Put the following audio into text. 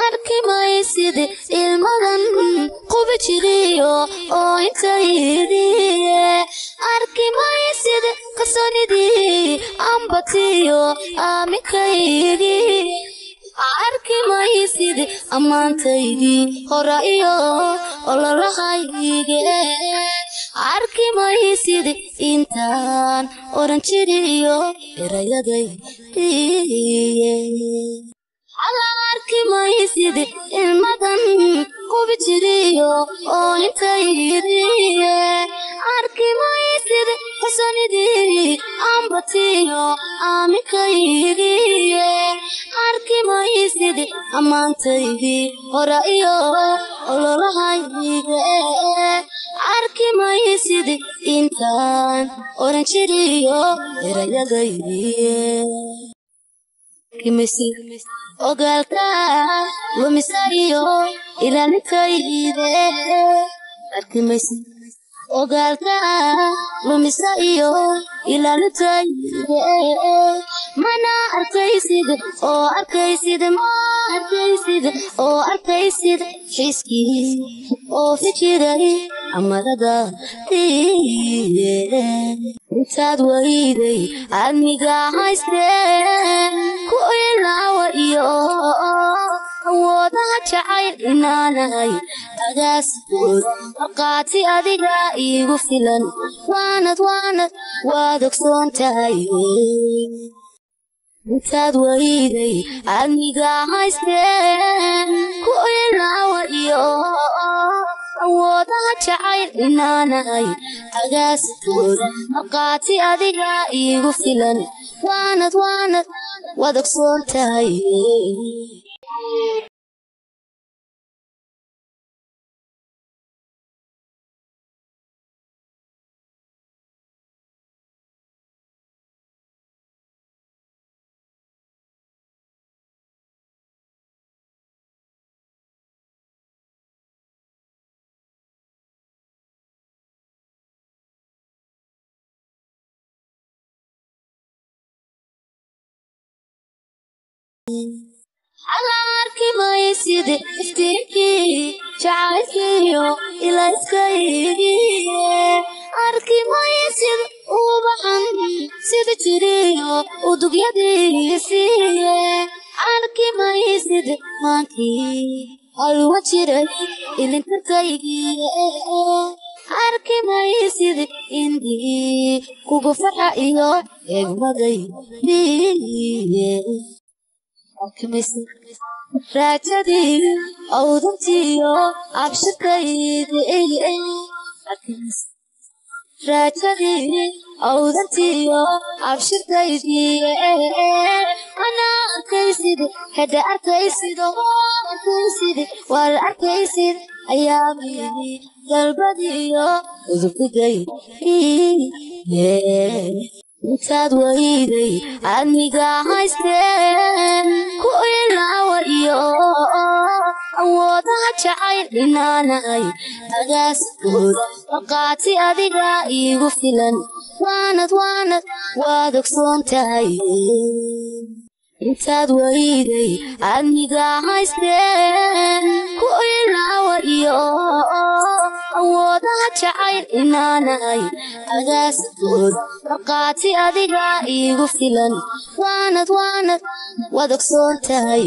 Arki maysid ilmadan qubi jiriyo oo intaydiye. Arki maysid kalsoonidii ambatiyo aaminkaygii. Arki maysid ammaantaydii hora iyo ololahayge. Arki maysid intaan oran jiriyo erayadaydiye. Alla arki maysid ilmadan qubi jiriyo oo intaydiye. Arki maysid kalsoonidii ambatiyo aaminkaygii. Arki maysid ammaantaydii hora iyo ololahayge. Arki maysid intaan oran jiriyo erayadaydiye. Ogaalka lumisayo ilaalintayde. Arkimaysid ogaalka lumisa iyo ilaalintayde. Mana arkaysid oo arkaysid, ma arkaysid oo arkaysid xiskii oo fijiray amarada. Intaad wayday admiga haystee ku ilaawa iyo awoodaha jacayl inaanahay agaaskood markhaati adiga iigu filan. Waanad waanad waad ogsoon tahay. Intaad wayday admiga haystee ku ilaawa iyo awoodaha jacayl inaanahay agaaskood markhaati adiga iigu filan. Waanad waanad waad ogsoon tahay. Alla arki maysid iftiinkii jacaylkiyo ilayskaygii. Arki maysid ubaxan sida jiriyo udugyadiisiiye. Arki maysid maankii alwa jiray ilintarkaygii. Arki maysid indii kugu farxa iyo eegmadaydiiye. Raajadii awdantiyo abshirkaydii. Raajadii awdantiyo abshirkaydii. Ana arkaysid hada arkaysid oo arkaysid waar arkaysid ayaamii galbadiyo udubdigay. Intaad wayday admiga haystee ku ilaawa iyo awoodaha jacayl inaanahay agaaskood markhaati adiga iigu filan. Waanad waanad waad ogsoon tahay. Intaad wayday admiga haystee ku ilaawa iyo awoodaha jacayl inaanahay agaaskood markhaati adiga iigu filan. Waanad waanad waad ogsoon tahay.